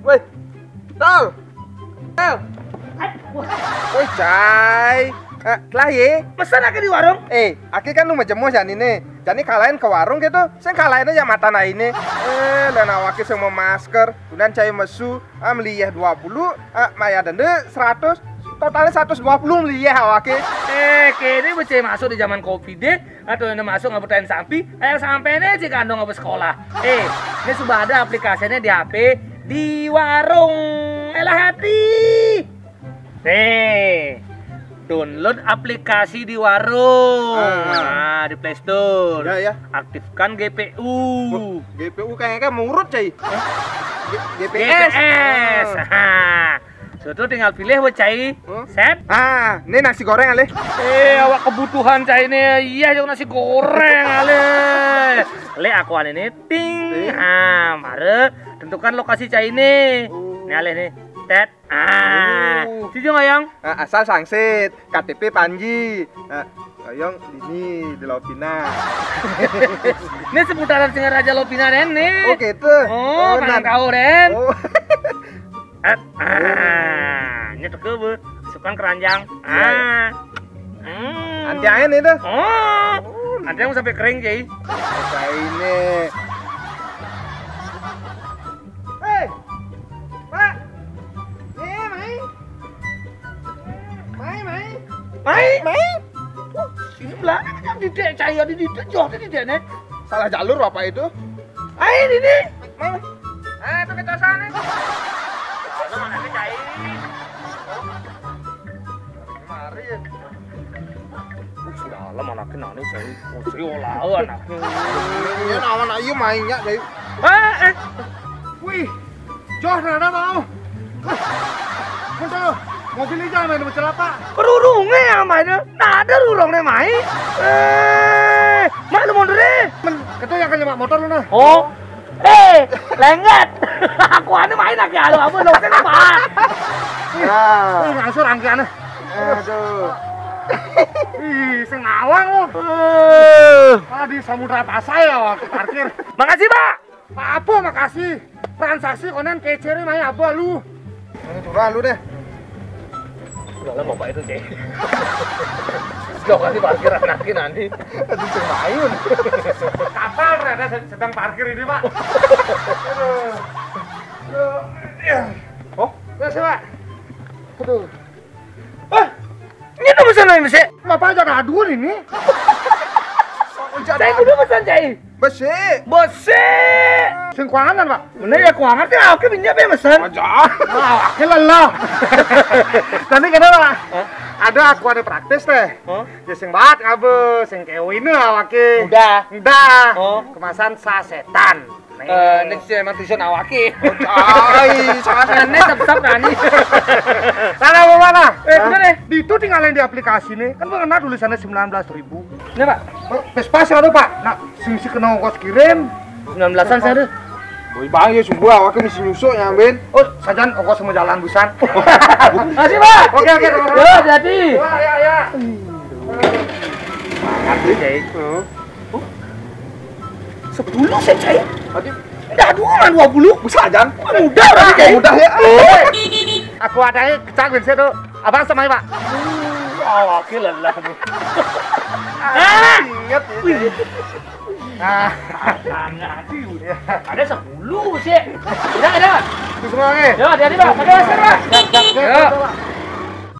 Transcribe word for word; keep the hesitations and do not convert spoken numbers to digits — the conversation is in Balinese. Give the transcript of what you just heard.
Woi, Tol. Tol. Woi, Cai. Eh, telah ye? Mesen aké di warung? Eh, aké kan nu majemo jani né. Jani kalahin ka warung kéto. Sing kalahin aja matan ainé. Eh, lén awaké sing mamasker. Kemudian Cai mesu, ah, meli yéh dua puluh, ah, mayah denda seratus. Totalnya seratus dua puluh meli yéh awaké. Eh, kéné becé masuk di zaman covid deh. Atau yang masuk ngabut tain sampi, kayak sampai nih si kandung ngabut sekolah. Eh, ini sudah ada aplikasinya di H P, di warung. Elah hati. Nih, download aplikasi di warung. Ah. Nah, di Play Store. Ya, ya. Aktifkan G P U. Wah, G P U kayaknya kan murut, Cai. G- G P S. G P S. Ah. Sudah tinggal pilih, wah, Cai. Huh? Set. Ah, ini nasi goreng, alih. Eh, awak kebutuhan Cai ini. Iya, yang nasi goreng, alih. Lé, aku ini ting. Ting. Ah, mare tentukan lokasi Cai ini. Oh. Nih, alih nih. Tet. Ah, oh. Sijung, Oyong. Ah, asal sangsit, K T P Panji. Ah, Oyong di sini, di Lopina. Ini seputaran Singaraja Lopina, Den, nih. Oh, gitu. Oh, oh, kalian tahu, Den. Oh. Eh, ah, ini tuh ke, Bu. Masukkan keranjang. Iya, iya. Ah. Hmm. Anti aén itu. Oh. Anti yang sampai kering, Cai. Kayak ini. Hei, Pak. Nih, mai. Mai, mai. Mai, mai. Wah, ini belakang kan di dek, Cai di dek, joh di dek, nih. Salah jalur apa itu? Ayo, ini. Mai, mai. Ah, itu kecosan, nih. Ada mana, Cai? Mari ya. Uh, sudah lama anaknya nangis, Cai. Oh, saya olah anaknya. Ini nama anak iya mainnya, Cai. Eh, eh. Wih, joh, nada mau. Wih, mobil ini jangan main celaka. Kerurungnya yang main, nada rurungnya main. Eh, mana mundur deh? Men, kata yang kan nyemak motor lu nah. Oh, eh, lengket. Aku ane main lagi, halo, apa lo sing apa? Wih, ah. Wih, ngasur angkiane. Aduh. Ih, sing ngawang lo. Eh. Ah, di Samudra Pasai ya, waktu parkir. Makasih, Pak. Apa makasih? Transaksi konen kecere main apa lu? Ini curah lu deh. Udah lama, Pak, itu, Cek. Lo kasih parkir anaknya nanti. Aduh, sing mayun. Kapal ternyata se- sedang parkir ini, Pak. Aduh. Aduh. Ya. Oh, ya, sih, Pak. Aduh. Ah, ini tuh pesan yang bisa. Bapak aja aduan ini. Saya kudu pesan, Cai. Besi. Besi. Sing kuangan, Pak. Bener ya, kuangan tuh, oke, minyak ya, pesan. Aja. Ah, oke, lelah. Tadi kenapa, Pak? Hah? Ada aku ada praktis teh. Hah? Ya sing banget ngabe, sing kewine awake. Udah. Udah. Oh. Kemasan sasetan. Eh, ini sih emang tujuan awake. Ay, salah sana. Ini sep-sep nani. Sana mau mana? Eh, bener ya? Di itu tinggalin di aplikasi nih. Kan gua kena tulisannya sembilan belas ribu. Ini, Pak. Pas pas ada, Pak. Nah, sing si kena ongkos kirim. Sembilan belasan saya deh. Woi, Bang, ya subuh awake mesti nyusuk ya, Ben. Oh, sajan ongkos sama jalan busan. Makasih, Pak. Oke, oke, teman-teman. Yo, jadi. Wah, ya, ya. Makasih, Cek. Oh. Sepuluh saya, Cai. Tadi udah dua, dua puluh. Bisa, Jan. Mudah, Cai. Mudah ya. Eh. Aku ada kecak, Ben, saya tuh. Abang sama ya, Pak. Wah, wakil lelah tuh. Ah, ingat ya. Wih. Nah, ada sepuluh sih. Ada, ada. Itu semua nih. Ya, hati-hati, Pak. Pakai masker, Pak. Siap, siap, siap, siap, siap.